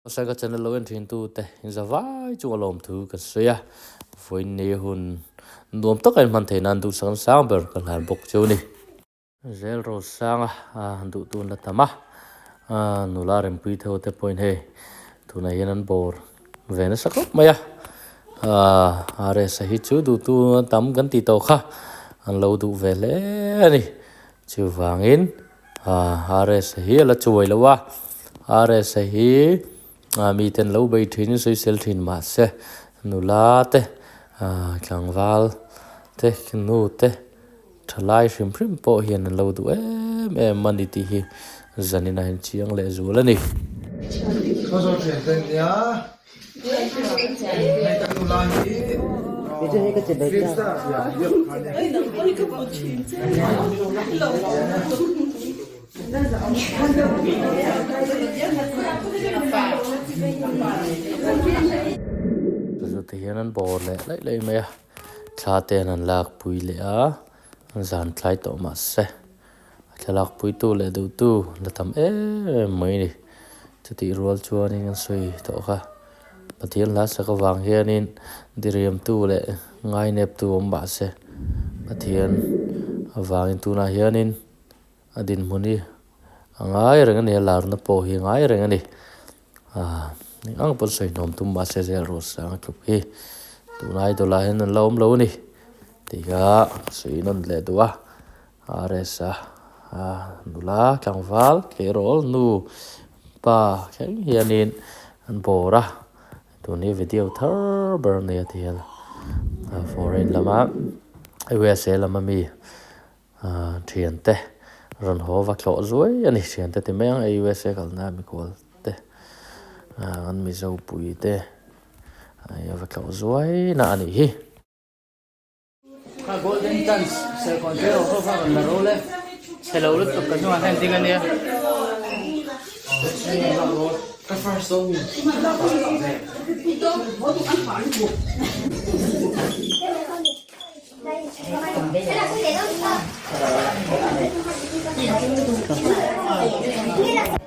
Hmasa ka channel lo en thin tu te in za vai chung a lawm thu ka sawi a, vawiin ni hun nuam taka in hman theih nan duhsakna sang ber ka hlan bawk cheu a ni. Zel Rosanga duh tun la tam a, nula rempui theu te pawhin hei tunah hian an bawr ve nasa khawp mai a, RS-a hi chu duhtu tam kan tih tawh kha an lo duh ve hle a ni. Chuvangin RS-a hi a la chuai lo a, RS-a hi miten lo bei thin sawisel thin mahse nula te tlangval te nu te thalai hrim hrim pawh hian an lo duh em em a ni tih hi zanin a inchiang leh zual a ni. Chute hian an bawr leh laih laih mai a, thla te an han lak pui leh a, zan tlai tawh mahse a thlalak puitu leh duhtu la tam em em mai a ni. Chutih rual chuanin an sawi tawh kha Pathian hla sak avang hianin diriamtu leh ngaineptu awm mahse Pathian avangin tunah hianin a dinhmun hi a ngai reng a ni a larna pawh hi a ngai reng a ni. Aaa eng ang pawn sawi hnawm tum mahse zel rawh sang a tluk hi tun idol ah hian an la awm lo a ni tih kha sawi nawn leh duh a RS-a nula tlangval tleirawl nu pa thleng hianin an bawr a tun hi video thar ber a ni a ti hian foreign lama USA lama mi Thiante rawn haw va thlawh zuai a ni. Thiante ti mai ang a USA kalna mikhual te an Mizo pui te va thlawh zuai na a nih hi. Kha golden chance serkawn te rawh ho kha rawn la ro le. Chhe lo lutuk ka hnungah hian ding a nia. Ka first dawn mi.